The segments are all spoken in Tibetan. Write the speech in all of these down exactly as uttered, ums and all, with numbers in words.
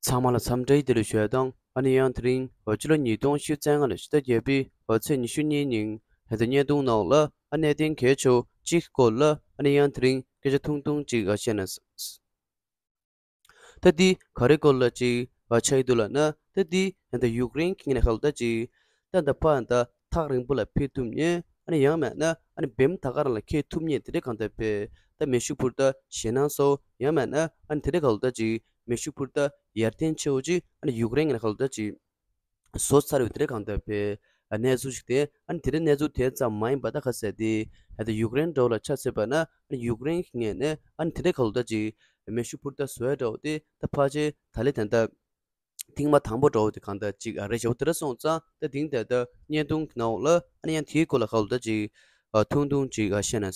ཚང་མ་ལ་འཚམས་འདྲིའི་བདེ་ལེགས་ཞུ་ཡ་དང་། ཨ་ནི་ཡང་དེ་རིང་འོ་སྤྱི་ལོ་ཉིས་སྟོང་ཉི་ཤུ་རྩ་ལྔ་ལོའི་ཕྱི་ཟླ་བརྒྱད་པའི་འོ་ཚེས་ཉི་ཤུ་གཉིས་ཉིན་ཧན་ཏེ་བརྙན་ཐུང་ནང་ལ་ཨ་གནད་དོན་གལ་ཆེ་བ་གཅིག་སྐོར་ལ་ཨ་ནི་ཡང་དེ་རིང་སྐད་ཆ་ཐུང་ཐུང་ཅིག་བཤད་ན། ད་འདི་ག་རེ་སྐོར་ལ་ཅིག་ཆགས་ཀྱི་འདུག་ལབ་ན། ད་འདི་ཧན་ཏེ་ཡུཀ་རེན་གྱི་ངོས་ནས་ཧ་ལ་ད་ཅིག་ད་ད་ཕར་ད་ཐག་རིང་པོ་ལ་འཕུར་ཐུབ་མཁན། ཨ་ནི་ཡང་མེད་ན་ཨ་ནི་བེམ་ད་ག་རང་ལ་འཁྱེར་ཐུབ་མཁན་དེ་འདྲ་གང་ལྟར་བས། ད་མེ་ཤུགས་འཕུར་མདའ་ཞེད་སྣང་ཚ་བོ། ཡང་མེད་ན་ཨ་ནི་དེ་འདྲ་གང་ལྟར་ད་ཅིག་མེ་ཤུགས་འཕུར་མདའ་ཡར་ཐོན་ཆེ་བོ་ཅིག་ཨ་ནི་ཡུཀ་རེན་གྱི་ངོས་ནས་ཧ་ལ་ད་ཅིག་བཟོ་ཚར་ཡོད་དེ་འདྲ་གང་ལྟར་བས། ཨ་གནས་ཚུལ་ཞིག་དེ། ཨ་ནི་དེ་འདྲ་གནས་ཚུལ་དེ་ཙམ་མ་ཡིན་པ་ད་ག་ཟེར་དེ། ཨ་ད་ཡུཀ་རེན་འདྲ་བོ་ལ་ཆ་མཚོན་པ་ན་ཨ་ནི་ཡུཀ་རེན་གྱི་ངོས་ནས་ཨ་ནི་དེ་འདྲ་གང་ལྟར་ད་ཅིག་མེ་ཤུགས་འཕུར་མདའ་བཟོ་ཡ་འདྲ་བོ་དེ་ད་ཕལ་ཆེར་ད་ལས་དེ་འདྲ་ཐེངས་མ་དང་པོ་འདྲ་བོ་དེ་གང་ལྟར་ཅིག་ཨ་རེད་ཤག་འོ་དེ་འདྲ་སོང་ཙང་ད་དེང་དེ་ད་བརྙན་ཐུང་གི་ནང་ལ་ཨ་ནི་ཡང་དེའི་སྐོར་ལ་ཧ་ལ་ད་ཅིག་ཨ་ཐུང་ཐུང་ཅིག་ཨ་བཤད་ན།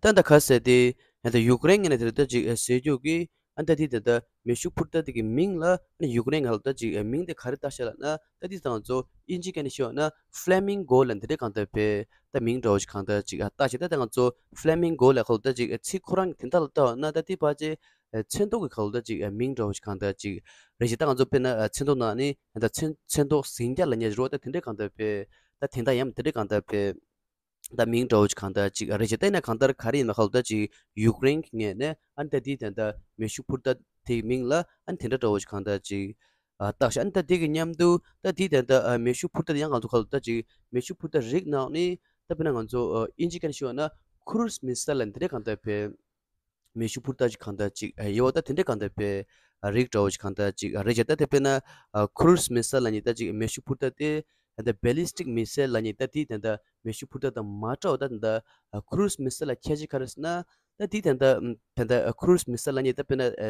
ད་ད་ག་ཟེར་དེ། ཨ་ད་ཡུཀ་རེན་ངོས་ནས་དེ་ལ་ད་ཅིག་ཨ་ཟེར་རྒྱུ་གི། ཨ་ད་དེ་ད་ད་མེ་ཤུགས་འཕུར་མདའ་དེ་གི་མིང་ལ་ཨ་ནི་ཡུཀ་རེན་ཧ་ལ་ད་ཅིག་ཨ་མིང་དེ་ག་རེ་བཏགས་ཤག་ལབ་ན། ད་དེ་ད་ང་ཚོ་ཨིན་ཇི་སྐད་ནས་ཤོད་ན་ཕ་ལེ་མིང་གོ་ལབ་དེ་འདྲ་གང་ལྟར་བས། ད་མིང་འདྲ་བོ་ཞིག་གང་ལྟར་ཅིག་ཨ་བཏགས་ཤག་ད་ད་ང་ཚོ་ཕ་ལེ་མིང་གོ་ལབ་ཧ་ལ་ད་ཅིག་ཨ་ཚིག་ཁོ་རང་གི་དོན་དག་ལ་བལྟས་པ་ན་ད་དེ་ཕལ་ཆེར་ཨ་ཚོན་མདོག་གི་ཧ་ལ་ད་ཅིག་ཨ་མིང་འདྲ་བོ་ཞིག་གང་ལྟར་ཅིག་རེད་ཤག་ད་ང་ཚོ་དཔེར་ན་ཨ་ཚོན་མདོག་ནང་ནས་ད་ཚོན་ཚོན་མདོག་ཟིང་སྐྱ་ལབ་མཁན་ཞིག་རེད་བ། ད་དེ་འདྲ་གང་ལྟར་བས། ད་དེ་འདྲ་ཡང་དེ་འདྲ་གང་ལྟར་བས། ད་མིང་འདྲ་བོ་ཅིག་གང་ལྟར་ཅིག་རེད་ཤག་ད་ཡིན་ན་གང་ལྟར་ག་རེ་ཡིན་ན་ཧ་ལ་ད་ཅིག་ཡུཀ་རེན་གྱི་ངོས་ནས་ཨ་ནི་ད་དེའི་དོན་དག་མེ་ཤུགས་འཕུར་མདའ་དེའི་མིང་ལ་ཨ་ནི་དེ་འདྲ་འདྲ་བོ་ཅིག་གང་ལྟར་ཅིག་ཨ་བཏགས་ཤག་ཨ་ནི་ད་དེ་གི་མཉམ་དུ་ད་དེའི་དོན་དག་ཨ་མེ་ཤུགས་འཕུར་མདའ་དེ་ཡང་ང་ཚོ་ཧ་ལ་ད་ཅིག་མེ་ཤུགས་འཕུར་མདའ་རིགས་ནང་ནས་ད་དཔེར་ན་ང་ཚོ་ཨ་ཨིན་ཇི་སྐད་ནས་ཤོད་ན་ཁུ་རུ་སི་མི་སི་ལ་ལབ་དེ་འདྲ་གང་ལྟར་བས། མེ་ཤུགས་འཕུར་མདའ་ཅིག་གང་ལྟར་ཅིག་ཨ་ཡོད་པ། ད་དེ་འདྲ་གང་ལྟར་བས། ཨ་རིགས་འདྲ་བོ་ཅིག་གང་ལྟར་ཅིག་ཨ་རེད་ཤག་ད་དེ་དཔེར་ན་ཨ་ཁུ་རུ་སི་མི་སི་ལ་ལབ་མཁན་ད་ཅིག་མེ་ཤུགས་འཕུར་མདའ་དེ། ད་ལྟ་བེ་ལི་སི་ཊིག་མི་སི་ལ་ལབ་མཁན་ད་དེའི་དོན་དག་མེ་ཤུགས་འཕུར་མདའ་དང་མ་འདྲ་བ། ད་དེ་འདྲ་ཨ་ཁུ་རུ་སི་མི་སི་ལ་ཁྱད་ཆོས་ག་རེ་ཟེར་ན། ད་དེའི་དོན་དག་ཨམ་དོན་དག་ཨ་ཁུ་རུ་སི་མི་སི་ལ་ལབ་མཁན་ད་དཔེར་ན་ཨ་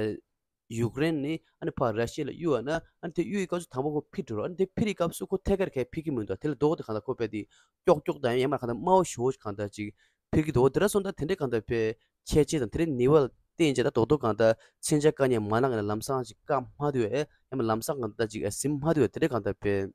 ཡུཀ་རེན་ནས་ཨ་ནི་ཕར་ར་ཤི་ཡ་ལ་གཡུགས་པ་ན། ཨ་ནི་དེ་གཡུགས་པའི་སྐབས་སུ་དང་པོ་ཁོ་འཕུར་འགྲོ་རོགས། ཨ་ནི་དེ་འཕུར་བའི་སྐབས་སུ་ཁོ་ཐད་ཀར་གས་འཕུར་གྱི་མི་འདུག་དེ་ལ་མདོག་དེ་གང་ལྟར་ཁོ་རྦད་དེ་ཀྱོག་ཀྱོག་དང་ཡང་མིན་གང་ལྟར་དམའ་བོ་ཞེ་པོ་ཅིག་གང་ལྟར་ཅིག་འཕུར་གྱི་འདུག་དེ་འདྲ་སོང་ཙང་ད་དེ་འདྲ་གང་ལྟར་བས་ཁྱད་ཆོས་དང་དེ་འདྲའི་ནུས་པ་ལ་བརྟེན་བྱས་ད་རྡོག་རྡོག་གང་ལྟར་མཚོན་ཆ་བཀག་མཁན་མ་ལངས་ན་ལམ་སང་ཅིག་བཀག་མ་ཐུབ་པས། ཡང་མིན་ལམ་སང་གང་ལྟར་ཅིག་ཟིན་མ་ཐུབ་པས། དེ་འདྲ་གང་ལྟར་བས།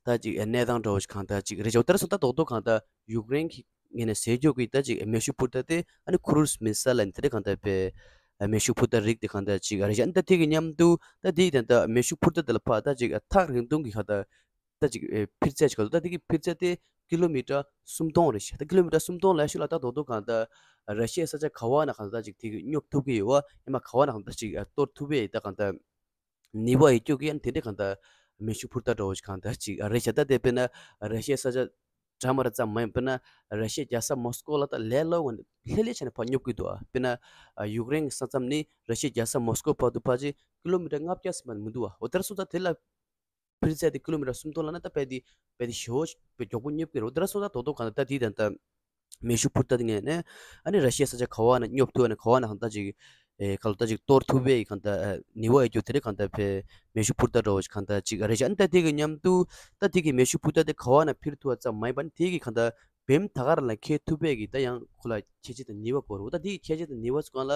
ད་ཅིག་གནས་སྟངས་འདྲ་བོ་ཞིག་གང་ལྟར་ཅིག་རེད་ཤག་དེ་འདྲ་སོང་ཙང་ད་རྡོག་རྡོག་གང་ལྟར་ཡུཀ་རེན་གྱི་ངོས་ནས་ཟེར་རྒྱུ་གི་ད་ཅིག་མེ་ཤུགས་འཕུར་མདའ་དེ་ཨ་ནི་ཁུ་རུ་སི་མི་སི་ལ་ལབ་མཁན་དེ་འདྲ་གང་ལྟར་བས། མེ་ཤུགས་འཕུར་མདའ་རིགས་དེ་གང་ལྟར་ཅིག་རེད་ཤག་ཨ་ནི་ད་དེ་གི་མཉམ་དུ་ད་དེའི་དོན་དག་མེ་ཤུགས་འཕུར་མདའ་དེ་ལ་ཕར་ད་ཅིག་ཐག་རིང་ཐུང་གི་གང་ལྟར་ད་ཅིག་འཕུར་རྩལ་ཅིག་གང་ལྟར། ད་དེ་གི་འཕུར་རྩལ་དེ་ཀི་ལོ་མི་ཊར་སུམ་སྟོང་རེད་ཤག་ད་ཀི་ལོ་མི་ཊར་སུམ་སྟོང་ལབ་ཤུགས་ལ་ད་རྡོག་རྡོག་གང་ལྟར་ར་ཤི་ཡའི་ས་ཆ་ག་བ་ན་གང་ལྟར་ཅིག་དེ་གི་སྙོབ་ཐུབ་ཀྱི་ཡོད་པ། ཡང་མིན་ག་བ་ན་གང་ལྟར་ཅིག་གཏོར་ཐུབ་པའི་ད་གང་ལྟར་ནུས་པ་ཡོད་རྒྱུ་གི་ཡང་དེ་འདྲ་གང་ལྟར་མེ་ཤུགས་འཕུར་མདའ་འདྲ་བོ་ཞིག་གང་ལྟར་ཅིག་རེད་ཤག་ད་དེ་དཔེར་ན་ར་ཤི་ཡའི་ས་ཆ་འདྲ་མི་འདྲ་ཙམ་མ་ཡིན་པ་ན་ར་ཤི་ཡའི་རྒྱལ་ས་མོ་སི་ཀོ་ལ་ད་ལས་སླ་བོ་ལྷོད་ལྷོད་བྱས་ནས་ཕར་སྙོབ་ཀྱི་འདུག་པ། དཔེར་ན་ཡུཀ་རེན་གྱི་ས་མཚམས་ནས་ར་ཤི་ཡའི་རྒྱལ་ས་མོ་སི་ཀོ་བར་དུ་ཕལ་ཆེར་ཀི་ལོ་མི་ཊར་ལྔ་བརྒྱ་ཙམ་མ་མི་འདུག་པ། འོ་དེ་འདྲ་སོང་ཙང་དེ་ལ་འཕུར་རྩལ་དེ་ཀི་ལོ་མི་ཊར་སུམ་སྟོང་ལབ་ན་ད་རྦད་དེ་རྦད་དེ་ཞེ་པོ་ཅིག་མགྱོགས་པོ་སྙོབ་ཀྱི་རེད། འོ་དེ་འདྲ་སོང་ཙང་རྡོག་རྡོག་གང་ལྟར་ད་དེའི་དོན་དག་མེ་ཤུགས་འཕུར་མདའ་དེ་ངོས་ནས་ཨ་ནི་ར་ཤི་ཡའི་ས་ཆ་ག་བ་ན་སྙོབ་ཐུབ་པ། ཨ་ནི་ག་བ་ན་གང་ལྟར་ཅིག་ཨེ་གང་ལྟར་ཅིག་གཏོར་ཐུབ་པའི་གང་ལྟར་ཨ་ནུས་པ་ཡོད་རྒྱུ་དེ་འདྲ་གང་ལྟར་བས། མེ་ཤུགས་འཕུར་མདའ་འདྲ་བོ་ཞིག་གང་ལྟར་ཅིག་རེད་ཤག་ཨ་ནི་ད་དེ་གི་མཉམ་དུ་ད་དེ་གི་མེ་ཤུགས་འཕུར་མདའ་དེ་ག་བ་ན་འཕུར་ཐུབ་པ་ཙམ་མ་ཡིན་པ། ཨ་ནི་དེ་གི་གང་ལྟར་བེམ་ད་ག་རང་ལ་འཁྱེར་ཐུབ་པའི་གི་ད་ཡང་ཁོ་ལ་ཁྱད་ཆོས་དང་ནུས་པ་དགོས་རེད། འོ་ད་དེ་གི་ཁྱད་ཆོས་དང་ནུས་པ་ཚོ་གང་ལ་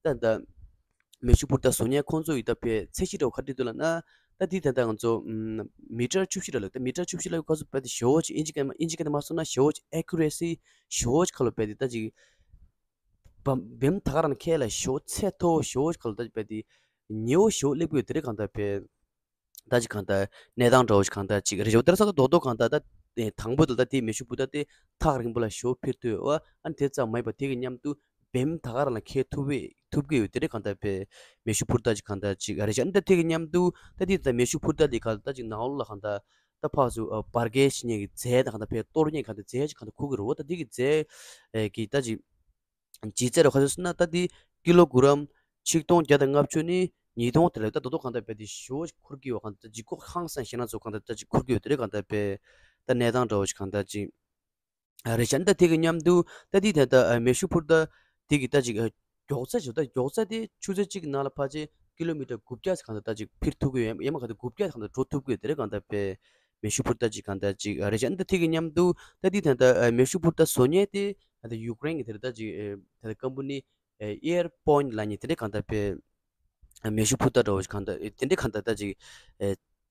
ད་ད་མེ་ཤུགས་འཕུར་མདའ་བཟོ་མཁན་ཁོང་ཚོ་ཡི་ད་བས་ཚད་གཞི་འདྲ་བོ་ག་རེ་འདུག་ལབ་ན། ད་དེའི་དོན་དག་ང་ཚོ་ཨམ་མི་ཊར་བཅུ་བཞི་ལ་ལབ། ད་མི་ཊར་བཅུ་བཞི་ལབ་སྐབས་སུ་རྦད་དེ་ཞེ་པོ་ཅིག་ཨིན་ཇི་སྐད་ཨིན་ཇི་སྐད་དུ་མ་སོང་ན་ཞེ་པོ་ཅིག་ཨེ་ཁུ་རེ་སི་ཞེ་པོ་ཅིག་ཁ་ལོ་རྦད་དེ་ད་ཅིག་བམ་བེམ་ད་ག་རང་ཁྱེད་ལ་ཞེ་པོ་ཚད་མཐོ་བོ་ཞེ་པོ་ཅིག་ཁ་ལོ་ད་རྦད་དེ་ཉེ་བོ་ཞེ་པོ་སླེབས་ཀྱི་ཡོད། དེ་རེད་གང་ལྟར་བས། ད་ཅིག་གང་ལྟར་གནས་སྟངས་འདྲ་བོ་ཞིག་གང་ལྟར་ཅིག་རེད་ཤག་དེ་ར་ས་ད་རྡོག་རྡོག་གང་ལྟར་ད་དང་པོ་དེ་ད་དེའི་མེ་ཤུགས་འཕུར་མདའ་དེ་ཐག་རིང་པོ་ལ་ཞེ་པོ་འཕུར་ཐུབ་ཡོད་པ། ཨ་ནི་དེ་ཙམ་མ་ཡིན་པ་དེ་གི་མཉམ་དུ་བེམ་ད་ག་རང་ལ་འཁྱེར་ཐུབ་པའི་ཐུབ་ཀྱི་ཡོད། དེ་རེད་གང་ལྟར་བས། མེ་ཤུགས་འཕུར་མདའ་ཅིག་གང་ལྟར་ཅིག་རེད་ཤག་ཨ་ནི་ད་དེ་གི་མཉམ་དུ་ད་དེ་ད་མེ་ཤུགས་འཕུར་མདའ་དེ་ག་ད་ཅིག་ནང་ལོགས་ལ་གང་ལྟར་ད་ཕར་ཚུར་ཨ་འབར་གས་བྱེད་མཁན་གྱི་རྫས་དང་གང་ལྟར་བས་གཏོར་མཁན་གང་ལྟར་རྫས་ཅིག་གང་ལྟར་འཁུར་གྱི་རེད་པ། ད་དེ་གི་རྫས་ཨེ་གི་ད་ཅིག་ལྗིད་ཚད་རུ་ག་ཚོད་ཟེར་ན། ད་འདི་ཀི་ལོ་གུ་རམ་ཆིག་སྟོང་བརྒྱ་དང་ལྔ་བཅུ་ནས་ཉིས་སྟོང་དེ་ལ་ད་རྡོག་རྡོག་གང་ལྟར་རྦད་དེ་ཞེ་པོ་ཅིག་འཁུར་གྱི་ཡོད། གང་ལྟར་ལྗིད་ཁོག་ཧང་སང་ཞེད་སྣང་ཚ་བོ་གང་ལྟར་ད་ཅིག་འཁུར་གྱི་ཡོད། དེ་རེད་གང་ལྟར་བས། ད་གནས་སྟངས་འདྲ་བོ་ཞིག་གང་ལྟར་ཅིག་རེད་ཤག་ཨ་ནི་ད་དེ་གི་མཉམ་དུ་ད་འདི་ད་ད་མེ་ཤུགས་འཕུར་མདའ་དེ་གི་ད་ཅིག་མགྱོགས་ཚད་ཞིག་ད་མགྱོགས་ཚད་དེ་ཆུ་ཚོད་གཅིག་གི་ནང་ལ་ཕལ་ཆེར་ཀི་ལོ་མི་ཊར་དགུ་བརྒྱ་ཙམ་གང་ལྟར་ད་ཅིག་འཕུར་ཐུབ་ཀྱི་ཡོད། ཡང་མིན་གང་ལྟར་དགུ་བརྒྱ་གང་ལྟར་འགྲོ་ཐུབ་ཀྱི་ཡོད། དེ་རེད་གང་ལྟར་བས། མེ་ཤུགས་འཕུར་མདའ་ཅིག་གང་ལྟར་ཅིག་རེད་ཤག་ཨ་ནི་ད་དེ་གི་མཉམ་དུ་ད་འདི་ད་ད་མེ་ཤུགས་འཕུར་མདའ་བཟོ་མཁན་དེ་ད་ད་ཡུཀ་རེན་གྱི་དེ་རེད་ད་ཅིག་ད་ད་ཀམ་པ་ནི་ཨེར་པོ་ཡིན་ལབ་མཁན་དེ་འདྲ་གང་ལྟར་བས། མེ་ཤུགས་འཕུར་མདའ་འདྲ་བོ་ཞིག་གང་ལྟར་དེ་འདྲ་གང་ལྟར་ད་ཅིག་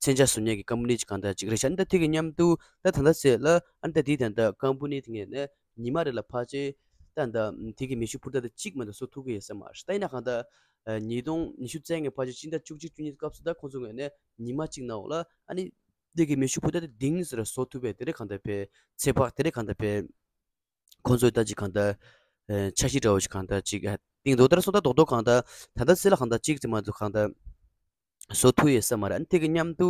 མཚོན་ཆ་བཟོ་མཁན་གྱི་ཀམ་པ་ནི་ཅིག་གང་ལྟར་ཅིག་རེད་ཤག་ཨ་ནི་ད་དེ་གི་མཉམ་དུ་ད་ད་ད་ཟེར་ལ་ཨ་ནི་ད་འདི་ད་ད་ཀམ་པ་ནི་དེ་ངས་ནས་ཉི་མ་རེ་ལ་ཕལ་ཆེར་ ད་ད་དེ་གི་མེ་ཤུགས་འཕུར་མདའ་དེ་གཅིག་མ་གཏོགས་བཟོ་ཐུབ་ཀྱི་ཡོད་ས་མ་རེད། ད་ཡིན་ན་གང་ལྟར་ཉིས་སྟོང་ཉི་ཤུ་རྩ་ལྔའི་ཕལ་ཆེར་སྤྱི་ཟླ་བཅུ་གཅིག་བཅུ་གཉིས་སྐབས་སུ་ད་ཁོང་ཚོ་ངོས་ནས་ཉི་མ་གཅིག་ནང་ལ་ཨ་ནི་དེ་གི་མེ་ཤུགས་འཕུར་མདའ་དེ་བདུན་ཙམ་རེ་བཟོ་ཐུབ་པའི་དེ་འདྲ་གང་ལྟར་བས་ཚོད་དཔག་དེ་འདྲ་གང་ལྟར་བས། ཁོང་ཚོས་ད་ཅིག་གང་ལྟར་ཨེ་འཆར་གཞི་འདྲ་བོ་ཞིག་གང་ལྟར་ཅིག་ཨ་བཏིང་འདུག་ད་སོང་ད་རྡོག་རྡོག་གང་ལྟར་ད་ལྟ་ཚེ་ལ་གང་ལྟར་གཅིག་ཙམ་མ་གཏོགས་གང་ལྟར་བཟོ་ཐུབ་ཡོད་ས་མ་རེད། ཨ་ནི་དེ་གི་མཉམ་དུ་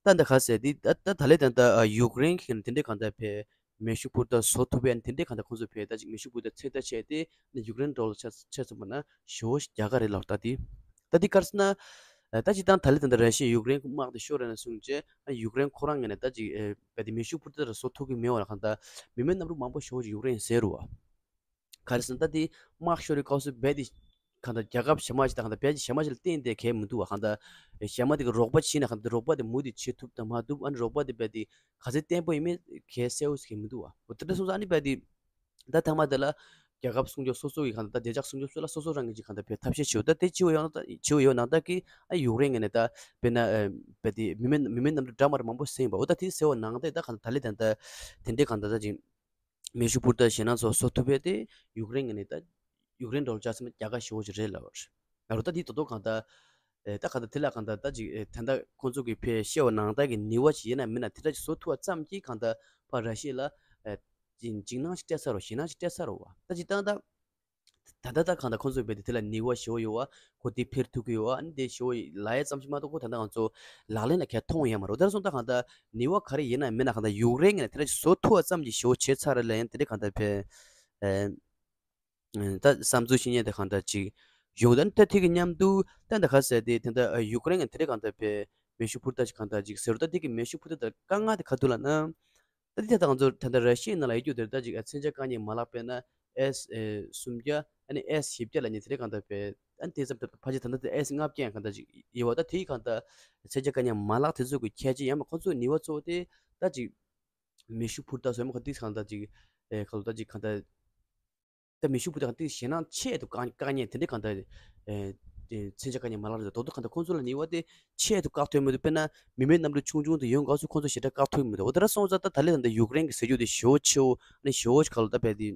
ད་ད་ག་ཟེར་དེ་ད་ད་ད་ལས་ད་ལྟ་ཨ་ཡུཀ་རེན་གྱི་དེ་འདྲའི་གང་ལྟར་བས་མེ་ཤུགས་འཕུར་མདའ་བཟོ་ཐུབ་པའི་ཨ་ནི་དེ་འདྲའི་གང་ལྟར་ཁོང་ཚོས་བས་ད་ཅིག་མེ་ཤུགས་འཕུར་མདའ་ཚོད་ལྟ་བྱས་ཏེ་ཨ་ནི་ཡུཀ་རེན་འགྲོ་ལ་ཆ་ཆ་ཚང་མ་ན་ཞོ་རྒྱ་གར་རེད་ལབ་ད་དེ་ད་དེ་གར་སོང་ན། ད་ཅིག་ད་ད་ལས་ད་ལྟ་ར་ཤི་ཡ་ཡུཀ་རེན་དམག་དེ་ཤོར་རེད་ན་གསུངས་རྗེས་ཡུཀ་རེན་ཁོ་རང་ངོས་ནས་ད་ཅིག་རྦད་དེ་མེ་ཤུགས་འཕུར་མདའ་ར་བཟོ་ཐུབ་ཀྱི་མེད་པ་ལ་གང་ལྟར་མི་མེད་གནམ་གྲུ་མང་པོ་ཞེ་པོ་ཅིག་ཡུཀ་རེན་བཟོས་རུ་བ། ག་རེ་ཟེར་ན་ད་དེ་དམག་ཤོར་བའི་སྐབས་སུ་རྦད་དེ་གང་ལྟར་རྒྱལ་ཁབ་གཞན་མ་ཞིག་དང་གང་ལྟར་རྦད་དེ་གཞན་མ་ཞིག་ལ་བརྟེན་ཏེ་གལ་མི་འདུག་བ། གང་ལྟར་གཞན་མ་དེ་གི་རོགས་པ་བྱས་ན་གང་ལྟར་རོགས་པ་དེ་མུ་མཐུད་བྱེད་ཐུབ་དང་མ་ཐུབ་ཨ་ནི་རོགས་པ་དེ་རྦད་དེ་ག་ཚོད་བརྟན་པོ་ཡིན་མིན་གལ་གསལ་པོ་ཞིག་གལ་མི་འདུག་བ། འོ་དེ་འདྲ་སོང་ཙང་ཨ་ནི་རྦད་དེ། ད་ཐ་མ་དེ་ལ་རྒྱལ་ཁབ་སྲུང་སྐྱོབ་སོ་སོ་གི་གང་ལྟར་ད་བདེ་འཇགས་སྲུང་སྐྱོབ་སོགས་ལ་སོ་སོ་རང་གིས་ཅིག་གང་ལྟར་བས་ཐབས་ཤེས་བྱེད་འོ་ད་དེ་བྱེད་འོ་ཡོད་ན་ད་བྱེད་འོ་ཡོད་ནང་ལྟར་གྱི་ཨ་ཡུཀ་རེན་ངོས་ནས་ད་དཔེར་ན་ཨ་རྦད་དེ་མི་མེད་མི་མེད་གནམ་གྲུ་འདྲ་མི་འདྲ་མང་པོ་བཟོས་ཡིན་པ་འོ་ད་དེ་ཟེར་བ་ནང་ལྟར་ད་གང་ལྟར་ད་ལས་ད་ལྟ་དེ་འདྲའི་གང་ལྟར་ད་ཅིག་མེ་ཤུགས་འཕུར་མདའ་ཞེད་སྣང་ཚོགས་བཟོ་ཐུབ་པས་དེ་ཡུཀ་རེན་ངོས་ནས་ད་ཡུཀ་རེན་འགྲོ་ལ་ཆ་ཚང་མ་རྒྱལ་ཁ་ཞེ་པོ་ཅིག་རེད་ལབ་པ་རེད། ང་རང་ད་དེ་ད་དུང་གང་ལྟར་ཨེ་ད་གང་ལྟར་དེ་ལ་གང་ལྟར་ད་ཅིག་ཨེ་ད་ལྟ་ཁོང་ཚོ་གི་ཕའི་བཤད་པ་ནང་ལྟར་གྱི་ནུས་པ་ཞིག་ཡིན་ན་མིན་ན་དེ་འདྲ་ཞིག་བཟོ་ཐུབ་པ་ཙམ་གྱིས་གང་ལྟར་ཕར་ར་ཤི་ཡ་ལ་ཨེ་འཇིགས་སྣང་ཞིག་སྤྲད་ཚར་རོ་ཞེད་སྣང་ཞིག་སྤྲད་ཚར་རོ་བ། ད་ཅིག་ད་ད་ད་ལྟ་ད་གང་ལྟར་ཁོང་ཚོ་བས་དེ་དེ་ལ་ནུས་པ་ཞེ་པོ་ཡོད་བ། ཁོ་དེ་འཕེལ་ཐུབ་ཀྱི་ཡོད་བ། ཨ་ནི་དེ་ཞེ་པོ་ལབ་ཡ་ཙམ་ཞིག་མ་གཏོགས་ཁོ་ད་ལྟ་ང་ཚོ་ལག་ལེན་ལ་གང་མཐོང་ཡ་མ་རེད། ད་སོང་ད་གང་ལྟར་ནུས་པ་ག་རེ་ཡིན་ན་མིན་ན་གང་ལྟར་ཡུཀ་རེན་ངོས་ནས་དེ་འདྲ་ཞིག་བཟོ་ཐུབ་པ་ཙམ་གྱིས་ཞེ་པོ་བྱས་ཚར་རེད་ལབ་ཡ་དེ་འདྲ་གང་ལྟར་བས། ཨེ། ད་བསམ་ཚུལ་བཤད་མཁན་དེ་གང་ལྟར་ཅིག་ཡོང་། ད་ད་དེ་གི་མཉམ་དུ་ད་ད་ག་ཟེར་དེ་དེ་འདྲ་ཡུཀ་རེན་གྱི་དེ་འདྲ་གང་ལྟར་བས་མེ་ཤུགས་འཕུར་མདའ་ཅིག་གང་ལྟར་ཅིག་ཟེར་རོ། ད་དེ་གི་མེ་ཤུགས་འཕུར་མདའ་དེ་དཀའ་ངལ་དེ་ག་འདུག་ལབ་ན། ད་དེ་ད་ང་ཚོ་ད་ལྟ་ར་ཤི་ཡའི་ནང་ལ་ཡོད་རྒྱུ་དེ་ད་ཅིག་མཚོན་ཆ་བཀག་ཉར་མ་ལག་དཔེར་ན་ཨེས་སུམ་བརྒྱ་ཨ་ནི་ཨེས་བཞི་བརྒྱ་ལབ་མཁན་དེ་འདྲ་གང་ལྟར་བས་ཨ་ནི་དེ་ཙམ་ཕལ་ཆེར་ད་ལྟ་དེ་ཨེས་ལྔ་བརྒྱ་ཡང་གང་ལྟར་ཅིག་ཡོད་བ། ད་དེའི་གང་ལྟར་མཚོན་ཆ་བཀག་ཉར་མ་ལག་དེ་ཚོ་གི་ཁྱད་ཆོས་ཡང་མ་ཁོ་ཚོའི་ནུས་པ་གཙོ་བོ་དེ་ད་ཅིག་མེ་ཤུགས་འཕུར་མདའ་སོགས་མ་ཁོ་དེ་གང་ལྟར་ཅིག་ཨེ་ག་ལོ་ད་ཅིག་གང་ལྟར། ད་མེ་ཤུགས་འཕུར་མདའ་གང་དེ་ཞེད་སྣང་ཆེད་དུ་བཀག་བཀག་ཉར་དེ་འདྲའི་གང་ལྟར་ཨེ་དེ་མཚོན་ཆ་བཀག་ཉར་མ་ལག་རེད། རྡོག་རྡོག་གང་ལྟར་ཁོང་ཚོ་ལ་ནུས་པ་དེ་ཆེད་དུ་བཀག་ཐུབ་མི་འདུག་དཔེར་ན་མི་མེད་གནམ་གྲུ་ཆུང་ཆུང་དེ་ཡོང་དགོས་ཚུལ་ཁོང་ཚོ་ཞེ་དྲག་བཀག་ཐུབ་མི་འདུག་འོ་དེ་འདྲ་སོང་ཙང་ད་ད་ལས་ད་ལྟ་ཡུཀ་རེན་གྱི་ཟེར་རྒྱུ་དེ་ཞེ་པོ་ཆེ་བོ་ཨ་ནི་ཞེ་པོ་ག་ལོ་ད་བས་དེ་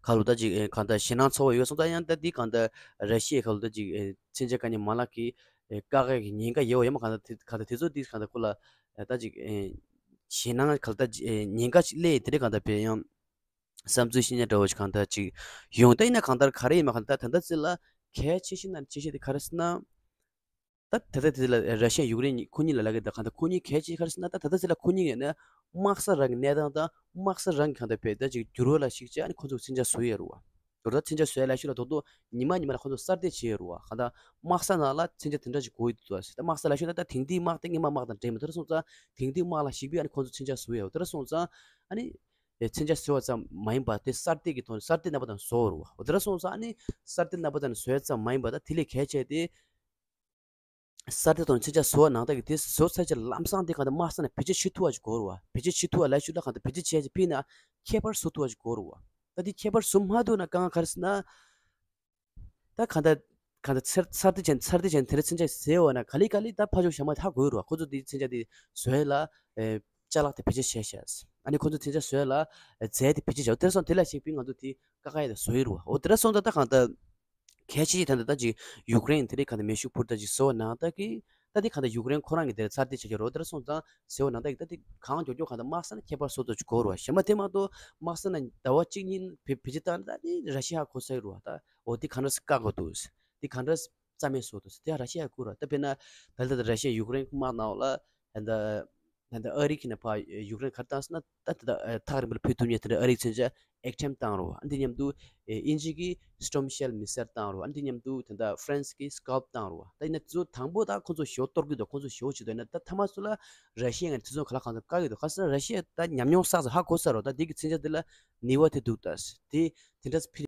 ག་ལོ་ད་ཅིག་ཨེ་གང་ལྟར་ཞེད་སྣང་ཚ་བོ་ཡོད་སོང་ཙང་ཡང་ད་འདི་གང་ལྟར་ར་ཤི་ཡའི་ག་ལོ་ད་ཅིག་ཨེ་མཚོན་ཆ་བཀག་ཉར་མ་ལག་གི་ཨེ་བཀག་ཡས་ཀྱི་ཉེན་ཁ་ཡོད་ཡོད་མ་གང་ལྟར་དེ་གང་ལྟར་དེ་ཚོ་འདི་གང་ལྟར་ཁོ་ལ་ཨེ་ད་ཅིག་ཨེ་ཞེད་སྣང་ག་ལོ་ད་ཅིག་ཨེ་ཉེན་ཁ་ཅིག་སླེབས་དེ་འདྲ་གང་ལྟར་བས་ཡང་བསམ་ཚུལ་བཤད་ཉན་འདྲ་བོ་ཞིག་གང་ལྟར་ཅིག་ཡོང་། ད་ཡིན་ན་གང་ལྟར་ག་རེ་ཡིན་མ་གང་ལྟར་ད་ལྟ་ཚེ་ལ་གལ་ཆེ་ཤོས་ན་ཆེ་ཤོས་དེ་ག་རེ་ཟེར་ན། ད་ད་ལྟ་དེ་ལ་ར་ཤི་ཡ་ཡུཀ་རེན་གཉིས་ཁོ་གཉིས་ལ་ལབ་ཀྱི་འདུག་གང་ལྟར་ཁོ་གཉིས་གལ་ཆེ་ག་རེ་ཟེར་ན་ད་ད་ལྟ་ཚེ་ལ་ཁོ་གཉིས་ཀྱི་ནས་དམག་ས་རང་གི་གནས་སྟངས་དང་དམག་ས་རང་གི་གང་ལྟར་བས་ད་ཅིག་འགྱུར་བ་ལ་གཞིགས་བྱས་ཨ་ནི་ཁོ་ཚོ་མཚོན་ཆ་བཟོ་ཡས་རེད་བ། མདོར་ད་མཚོན་ཆ་བཟོ་ཡས་ལ་ཤུ་ལ་རྡོག་རྡོག་ཉི་མ་ཉི་མ་ལ་ཁོ་ཚོ་གསར་གཏོད་བྱེད་ཡས་རེད་བ། གང་ལྟར་དམག་ས་ནང་ལ་མཚོན་ཆ་དེ་འདྲ་ཞིག་དགོས་ཡོད་འདུག་ད་མཚོན་ཆ་དམག་ས་ལ་ཤུ་ད་ད་དེང་དུས་དམག་དེ་སྔོན་མ་དམག་དང་འདྲེས་མི་འདུག་ད་སོང་ཙང་དེང་དུས་དམག་ལ་གཞིགས་པའི་ཨ་ནི་ཁོ་ཚོ་མཚོན་ཆ་བཟོ་ཡས་རེད་ད་སོང་ཙང་ཨ་ནི། ཨེ་མཚོན་ཆ་བཟོ་བ་ཙམ་མ་ཡིན་པ་དེ་གསར་གཏོད་ཀྱི་ཐོག་ནས་གསར་གཏོད་རྣམ་པ་དང་བཟོ་བ་རེད་བ། འོ་དེ་འདྲ་སོང་ཙང་ཨ་ནི་གསར་གཏོད་རྣམ་པ་དང་བཟོ་ཡ་ཙམ་མ་ཡིན་པ་ད་དེ་ལས་གལ་ཆེ་དེ། གསར་གཏོད་ཐོག་ནས་མཚོན་ཆ་བཟོ་བ་ནང་ལྟར་གྱི་དེ་བཟོ་ཚར་རྗེས་ལམ་སང་དེ་གང་ལྟར་དམག་ས་ནས་བེད་སྤྱོད་བྱེད་ཐུབ་པ་ཞིག་དགོས་རེད་བ། བེད་སྤྱོད་བྱེད་ཐུབ་པ་ལ་ཤུ་ལ་གང་ལྟར་བེད་སྤྱོད་བྱས་རྗེས་ཕྱིན་ན་ཁྱད་པར་བཟོ་ཐུབ་པ་ཞིག་དགོས་རེད་བ། ད་དེ་ཁྱད་པར་བཟོ་མ་ཐུབ་ན་དཀའ་ངལ་ག་རེ་ཟེར་ན། ད་གང་ལྟར་གང་ལྟར་ཚར་ཚར་དེ་ཅན་ཚར་དེ་ཅན་དེ་འདྲ་མཚོན་ཆ་ཟེར་བ་ན་ག་ལེ་ག་ལེ་ད་ཕ་ཕྱོགས་གཞན་མ་ཧ་གོ་རུ་བ། ཁོ་ཚོ་དེ་མཚོན་ཆ་དེ་བཟོས་ལ་ཨེ་ཅ་ལག་དེ་བེད་སྤྱོད་བྱས་ཤག་ཨ་ནི་ཁོ་ཚོ་མཚོན་ཆ་བཟོས་ལ་ཨེ་རྫས་དེ་བེད་སྤྱོད་བྱས། དེར་སོང་དེ་ལ་ཞིག་པིན་ང་ཚོ་དེ་ཀ་ཁ་ཡ་དེ་བཟོ་ཡི་རུ་བ། འོ་དེ་འདྲ་སོང་ད་ད་གང་ལྟར་གལ་ཆེ་ཆེ་ད་ད་ད་ཅིག་ཡུཀ་རེན་དེ་འདྲའི་གང་ལྟར་མེ་ཤུགས་འཕུར་མདའ་ཅིག་བཟོ་བ་ནང་ད་གི་ད་དེ་གང་ལྟར་ཡུཀ་རེན་ཁོ་རང་གི་དེར་ཚར་དེ་བྱས་ཀྱི་རོ། དེར་སོང་ཙང་ཟེར་བ་ནང་ད་གི་ད་དེ་གང་མགྱོགས་མགྱོགས་གང་ལྟར་དམག་ས་ནས་ཁྱད་པར་བཟོ་ཐུབ་ཅིག་དགོས་རུ་བ། གཞན་མ་དེ་མ་གཏོགས་དམག་ས་ནས་ཟླ་བ་གཅིག་གཉིས་བེད་བེད་སྤྱོད་བཏང་ན་ད་ནི་ར་ཤི་ཡ་གོ་ས་ཡི་རུ་བ། ད་འོ་དེ་གང་འདྲ་སེ་བཀག་དགོས་འདུག་དེ་གང་འདྲ་རྩ་མེད་བཟོ་འདུག་དེ་ཡང་ར་ཤི་ཡ་ཁུར་བ། ད་དཔེར་ན་ད་ལྟ་ད་ར་ཤི་ཡ་ཡུཀ་རེན་དམག་ནང་ལ་ད་ད་ད་ཨ་རི་གི་ནས་ཕར་ཡུཀ་རེན་ག་རེ་བཏང་ཟེར་ན་ད་ད་ད་ཐག་རིང་པོ་ལ་ཕུད་ཐུབ་མཁན་དེ་འདྲ་ཨ་རི་གི་མཚོན་ཆ་ཨེག་ཊེམ་བཏང་རུ་བ། ཨ་འདི་མཉམ་དུ་ཨིན་ཇི་གི་སི་ཊོམ་ཤེལ་མི་སེལ་བཏང་རུ་བ། ཨ་འདི་མཉམ་དུ་ད་ད་ཧྥ་རན་སི་གི་སི་ཀལ་པི་བཏང་རུ་བ། ད་ཡིན་ན་དེ་ཚོ་དང་པོ་ད་ཁོ་ཚོ་ཞེ་པོ་གཏོར་གི་འདུག་ཁོ་ཚོ་ཞེ་པོ་བྱེད་འདུག་ཡིན་ན་ད་ཐ་མ་ཚོ་ལ་ར་ཤི་ཡ་ངས་དེ་ཚོ་ག་ལ་གང་ཚོ་བཀག་གི་འདུག་ག་ཟེར་ན་ར་ཤི་ཡ་ད་ཉམས་མྱོང་བསགས་ཚོ་ཧ་གོ་ས་རོ། ད་འདི་གི་མཚོན་ཆ་འདི་ལ་ནུས་པ་དེ་འདུག་ད་དེ་དེ་འདྲ་ཕི་